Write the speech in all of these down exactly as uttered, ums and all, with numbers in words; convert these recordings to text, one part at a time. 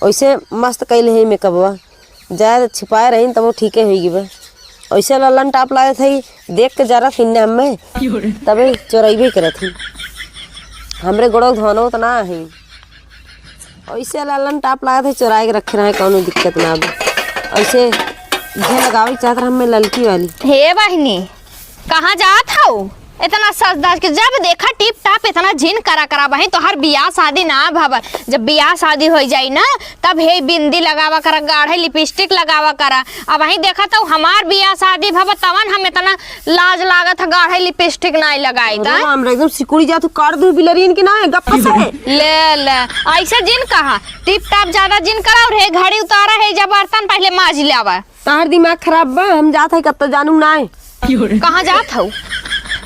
ओइसे मस्त कइले है मेकअपवा। जाए छिपाए रही तब वो ठीके होई गिबे। ओइसे ललन टाप लाए थे, देख के जरा फिन्ने हमें, तबे चोरइबे करत ही। हमरे गोड़ो धोनो त ना है। ओइसे ललन टाप लाए थे, चोराए के रखे रहे, कौनो दिक्कत ना बा। ओइसे जे लगावे के चाहत रहे, हमें ललकी वाली। हे बहिनी, कहाँ जात हऊ? इतना सज धज के जब देखा टिप टाप इतना झिन करा करा बहिन, तोहर बियाह शादी ना भवा। जब बियाह शादी होइ जाई ना, तब हे बिंदी लगावा करा, गाढ़े लिपस्टिक लगावा करा। अबहीं देखा तो हमार बियाह शादी भवा, तवन हम इतना लाज लागत ह, गाढ़े लिपस्टिक नाई लगाई अरे त। बाप रे, एकदम सिकुड़ी जा, तू काट दू बिलरियन के ना, गप्पा से। ले ले, ऐसे जिन कहा, टिप टाप ज्यादा जिन करा और हे घड़ी उतारा है, जब बर्तन पहले माज लावा। तहार दिमाग खराब बा, हम जात है, कब तो जानू ना है। कहाँ जात हऊ?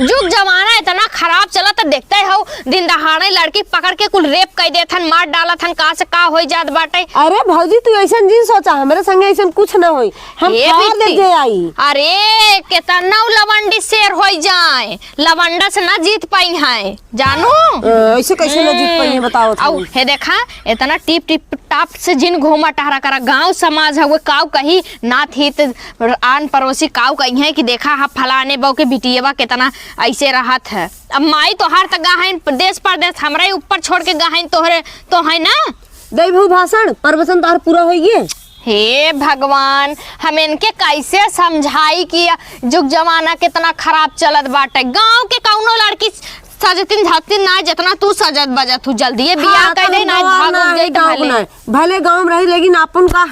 जुग जमाना इतना खराब चलत, देखते हऊ, दिन दहाड़े लड़की पकड़ के कुल रेप कर देत हन, मार डालत हन, कहाँ से का होई जात बाटे। अरे भौजी, तू ऐसन जिन सोचा, हमरे संगे ऐसन कुछ ना होई, हम ए फाड़ दे बिट्टी। जे आई। अरे, केतना उ लवंडी शेर होई जाए, लवंडा से ना जीत पाई है, जानू? अ, ऐसे कैसे ना जीत पाई है, बताओ अउ तुम। हे देखा, इतना टिप टिप टाप से जिन घूमा टहरा करा, गांव समाज हवे, काऊ कही नात हित आन पड़ोसी काऊ कही है कि देखा हा फलाने बहू के बिटियवा केतना ऐसे रहत है। अब माई तोहार त गहन देश परदेश, हमरा ही ऊपर छोड़ के गहन तोहरे तो है ना। दई भू भाषण, प्रवचन तोहार पूरा होई गे। हे भगवान, हम इनके कैसे समझाई कि जुग जमाना कितना खराब चलत बाटे। गांव के कौनो लड़की सजतिन धजतिन ना, जितना तू सजत बजत हू। जल्दी ये बियाह हाँ, कर तो दे, ना गाँव भाग ना उग है, जाई तो गाँव भले। ना है। भले गाँव में रही, लेकिन अपन का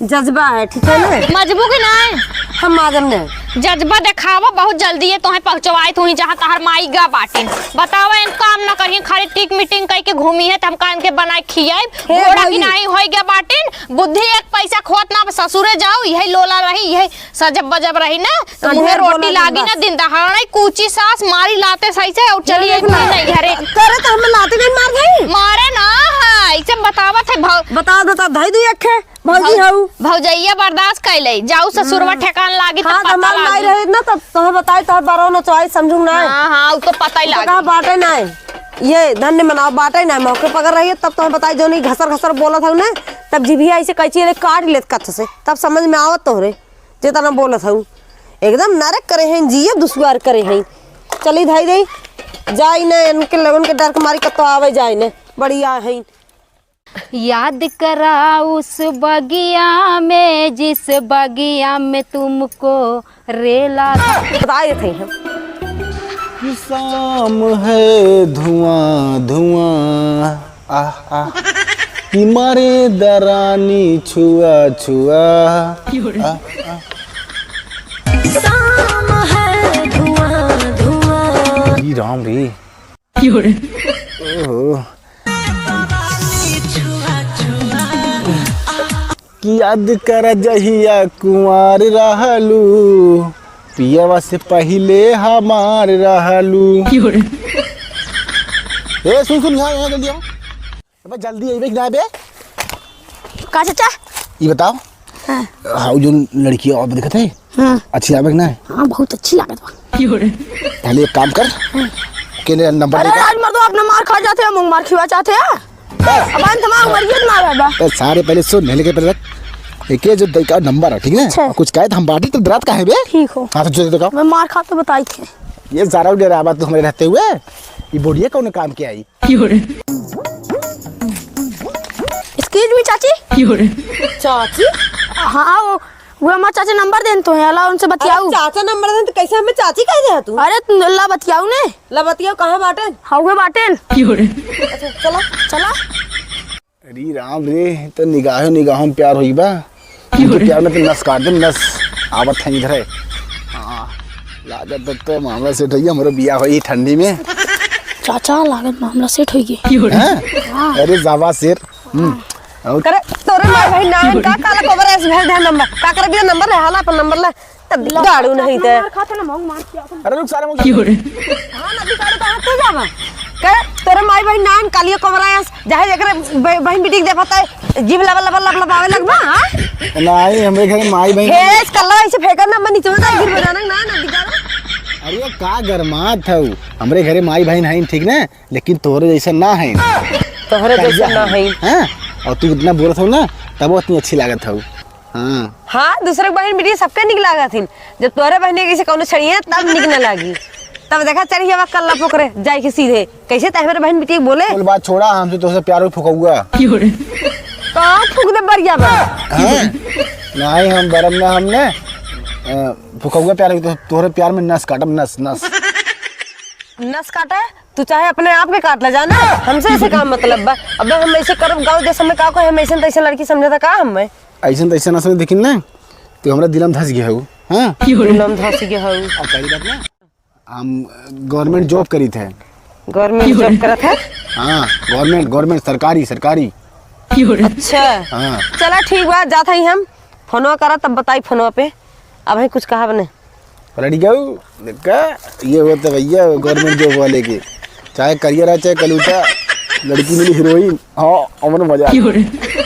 जज्बा है, ठीक है ना? मजबू की ना है? हम माजम नहीं। जज्बा देखावा बहुत जल्दी है, तोहे पहुँचवाई तू ही जहाँ तहार माई गा बाटिन। बतावा, इन काम ना करिए, खाली टिक मीटिंग कई के घूमी है, त हम का इनके बनाए खियाई? हे घोड़ा की भौजी। नाई होई गया बाटिन, बुद्धि एक पैसा खोत ना, ससुरे जाओ, यही लोला रही, यही सजब बजब रही ना, तो अरे मुँहे रोटी लागी ना, दिन दहाड़े कूची सास मारी लाते सही से और चली देख अइती ना। नहीं घरे। करे तो हमें लाते नहीं मार भाई। मारे ना है, इसे बतावत है भौ- बता दो तो धई दी अखे, भौजी भौ- हऊ। भौजैया बर्दाश्त कैले, जाऊ ससुरवा हम्म। ठेकान लागी हाँ, तब पता हमार माई लागी। रहे ना तब तोहे बताई तोहर बरो न चोई समझू ना। हाँ, हाँ, उ तो पता ही तो लागी। कहा बाटे ना, ये धन्य मनाओ बाटे ना, मौके पर अगर रहिए तब तोहे बताई जो नहीं घसर घसर बोलत हऊ ना, तब जिभिया ऐसे कैची ले काट लेत कच्छ से, तब समझ में आवत तोहरे। जेतना बोलत हऊ, एकदम नरक करे हैं, जियब दुश्वार करे हैं। चली धाई दे, जाई न, इनके लोगन के डर के मारी कतो आवे जाई न, बढ़िया हैं। याद करा उस बगिया में, जिस बगिया में तुमको रेला था। बताए थे हम। कि शाम है धुआं धुआं, आह, आह। कि मारे दरानी छुआ, छुआ। क्यों रे? आह, आह। शाम है धुआं, धुआं। ई राम रे। क्यों रे? ओहो। कि याद कर जहिया कुंवार रहलू, पियवा से पहिले हमार रहलू। क्यों रे? ए, सुन, सुन, यहाँ, यहाँ जल्दी आओ। अबे जल्दी अइबे कि ना बे? का चाचा? ई बताओ। हाँ। हाउ जोन लड़की अब दिखत है? हाँ। अच्छी आवे कि ना? हाँ, बहुत अच्छी लागत बा। पहले एक काम कर, केने नंबर अरे दे। राज मर्दो, अपना मार खा जाते हैं, मुंह मार खिवा चाहते हैं। बस। अब अंत में उमरियत मार बा। ए, सारे पहले सुन, लेके पहले रख। एक ये जो दई का नंबर है, ठीक है? अच्छा। और कुछ कहे तो हम बाटी तो डरात काहे बे? ठीक हो। हाँ, तो जो दे दो। मैं मार खा तो बताई थे। ये सारा डरावा तो हमारे रहते हुए, ये बुढ़िया कौन काम के आई? Excuse me, चाची। चाची? हाँ, वो, वो हमार चाचा नंबर देन तो है, अला उनसे अरे बतियाऊ। चाचा नंबर देन तो कैसे हमें चाची कह दे तू? अरे, तू ला बतियाऊ ने। ला बतियाऊ, कहाँ बाटेन? हाँ, उहे बाटेन। अच्छा, चला। चला। अरे राम रे, तो निगाहों निगाहों में प्यार होई बा। उनके प्यार में तो नस काट दे, नस। आवत है इधर है। हाँ, लागत तो, तो मामला सेट होई, हमरो बियाह होई ठंडी में। चाचा, लागत मामला सेट होई गई। हैं? हाँ। अरे जावा शेर। हम्म। और करे, तोरे माई बहिन नान का काला कोबरा ऐसे भेज दे नंबर। का करे बिना नंबर ले, हाला पर नंबर ले। तब लो, गाड़ू नहीं ते। मार खाता ना, मौंग मार के अपन। अरे रुक सारे मौंग। हाँ, ना दिखाड़ू कहाँ तू जावा? करे, तोरे माई बहिन नान कालियो कोबरा ऐसे, चाहे एकरे ब-, बहिन बेटी के देखत है, जीभ लबा, लबा, लब, लबावे लगबा, हाँ? नहीं, हमरे घर माई बहिन हे, इस कल्ला ऐसे फेंका ना, मैं नीचे में जाए, गिर बजाना, ना, ना दिखाड़ू। अरे का गरमात हऊ? हमरे घरे माई बहिन हईन, ठीक ना? लेकिन तोहरे जैसन ना है। तोहरे जैसन ना है। हाँ? और तू इतना बोलत हो ना, तब उतनी अच्छी लागत हो। हाँ। हाँ, दूसरे के बहिन बिटिया सबके निक लागत हिन। जब तोहरे बहिनी के से कौनो छड़िए, तब निक न लागी। तब देखा चढ़ी हवा कल्ला पोखरे, जाए के सीधे। कैसे तय मेरे बहिन बिटिया के बोले? कुल बात छोड़ा, हमसे तोहसे प्यार हो फुकौआ। कहाँ फूक दे बरिया बा? हाँ? नहीं, हम बरम ना हमने, अ, फुकौआ प्यार हो, तो-, तोहरे प्यार में नस काटम, नस, नस। नस काटे? तू चाहे अपने आप के काट ले जाना, हमसे ऐसे काम मतलब बा। अब हम ऐसे करब, गाँव देश में का कोई हम ऐसे तैसे लड़की समझता का हमें? ऐसे तैसे ना समझ, देखिन ना, तू हमरा दिलम धस गया हो, हाँ? दिलम धस गया हो। और पहली बात ना, हम government job करी थे। Government job करत है? हाँ, government, government, सरकारी, सरकारी। अच्छा। हाँ। चला ठीक बा, जात हई हम, फोनवा करा तब बताई फोनवा पे। अब है कुछ कहा बने। लड़िका, देखा, ये होता भैया government job वाले के, चाहे करिया रहा, चाहे कलूटा, लड़की मिली हीरोइन। हाँ, अमन मजा आ गया।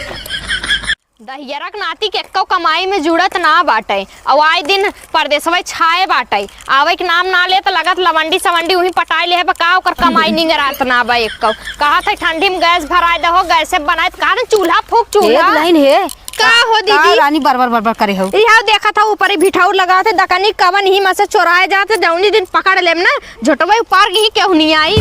दहियरा के नाती के एक्को कमाई में जुड़त ना बाटे। अउ आए दिन परदेसवे छाए बाटे। आवे के नाम ना ले त लगत लवंडी सवंडी उहीं पटाई ले है, बा का ओकर कमाई निंगरात ना बा एक्को। कहत है ठंडी में गैस भराए दहो, गैसे बनाए, कहा चूल्हा फूक हे चूल्हा। दुल्हन हे। का हो का दीदी? रानी बरबर बरबर करे हो? इहा देखत हो ऊपर ही भिठौर लगावत है, दकनी कवन ही में से चोराए जात है, जौनी दिन पकड़ लेम ना, झोटवे उपार के ही केहू नहीं आई।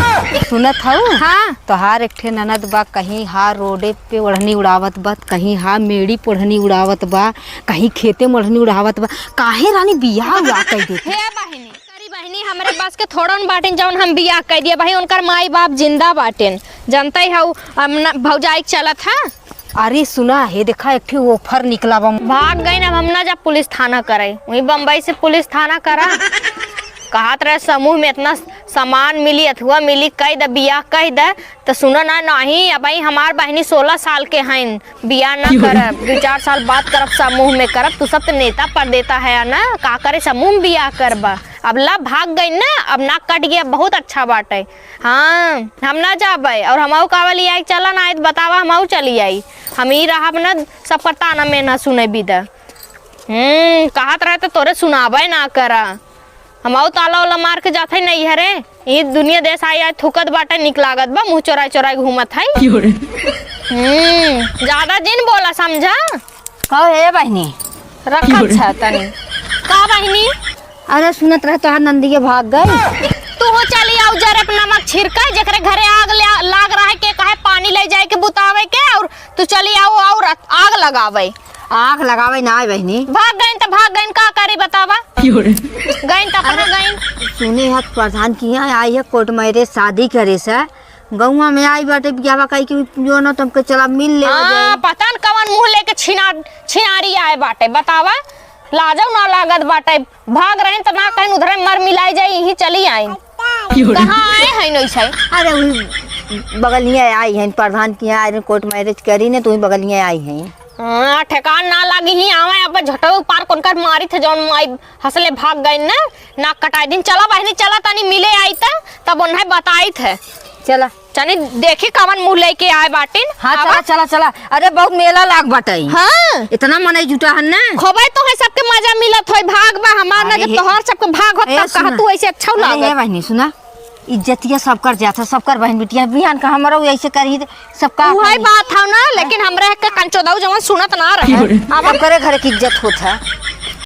सुनत हऊ? हाँ। तोहार एक ठे ननद बा, कहीं हा रोडे पे ओढ़नी उड़ावत बा, कहीं हा मेड़ी पे ओढ़नी उड़ावत बा, कहीं खेते में ओढ़नी उड़ावत बा। काहे रानी बियाह उआह कइ देत? हे बहिनी, करी बहिनी, हमरे बस के थोड़न बाटिन जौन हम बियाह कइ दिए। भाई उनकर माई बाप जिंदा बाटिन, जनते हऊ, हम न, भौजाई के चलत है। अरे सुना, हे देखा, एक ठे offer निकला बा। भाग गइन, अब हम ना जा पुलिस थाना करे, वहीं बम्बई से पुलिस थाना करा। कहत रहे समूह में इतना सामान मिली, अथुआ मिली, कह दे, बियाह कह दे, तो सुनो ना, नहीं, अब ही हमार बहिनी सोलह साल के हईन, बियाह ना करब, दो चार साल बाद करब, समूह में करब। तू सब तो नेता पर देता है ना, का करे समूह में बियाह करबा। अब ला भाग गइन ना, अब नाक कट गया, बहुत अच्छा बाटे। हाँ, हम ना जाबे, और हमहू कहवा लियाई, चला ना, आइत बतावा, हमहू चली आई। हम ही रहब ना, सबकर ताना में ना सुने बिदा। हम्म, कहत रहे तो तोरे सुनाबे ना करा। हमहू ताला वाला मार के जात है नैहरे। ई दुनिया देश आई, आई थूकत बाटे, निक लागत बा, मुँह चोराई चोराई घूमत है। हम्म, ज्यादा जिन बोला, समझा? कहो हे बहिनी। रखा अच्छा तनी। का बहिनी? अरे सुनत रहे तोहार नंदिया भाग गई। तू हो चली आउ जरे पे नमक छिड़के, जेकरे घरे आग ले, लाग रहे के कहे पानी ले जाए के बुतावे के, और तू चली आउ और आग लगावे। आग लगावे ना आए बहिनी। भाग गइन त भाग गइन, का करी बतावा? गइन त अपना अरे, गइन। सुने है प्रधान की यहाँ आई है court marriage शादी करे से। गौवा में आई बाटे बियाहवा कही कि जो ना तुमके चला मिल ले हाँ, जाए। पता न कवन मुँह लेके छिना-, छिनारी आए बाटे, बतावा, लाजो ना लागत बाटे। भाग रहे त ना कहीं उधरे मर मिलाई जाए, यहीं चली आई। कहाँ आए हैं नैसे? अरे वही बगलिया आई हैं, प्रधान की यहाँ आई हैं, court marriage करी ने, तो वही बगलिया आई हैं। हाँ, ठेकान ना लागी ही आवे, अब झटो पार कोनकर मारी थे, जौन माई हंसले भाग गइन ना, नाक कटाई दिन। चला बहिनी, चला तनी मिले आई त, तब उन्हें बताई थे। चला। तनी देखी कवन मुँह लेके आए बाटिन। हाँ, आवा। चला, चला, चला। अरे, बहुत मेला लाग बाटे। हाँ। इतना मनई जुटा हन ना। खोबे तो है, सबके मजा मिलत होई, भाग बा हमार ना, अरे जब हे, तोहार सबके भाग होत, ए, तब कहा सुना। तू ऐसे अच्छा अरे, लागत। हे बहिनी, सुना, इज्जतिया सबकर जात है, सबकर बहिन बिटिया, बिहान का हमरो ऐसे करी, सबका उहे करी। बात है ना, लेकिन हमरा के कंचोदऊ जवन सुनत ना रहे। अब सबकरे घर की इज्जत होत है।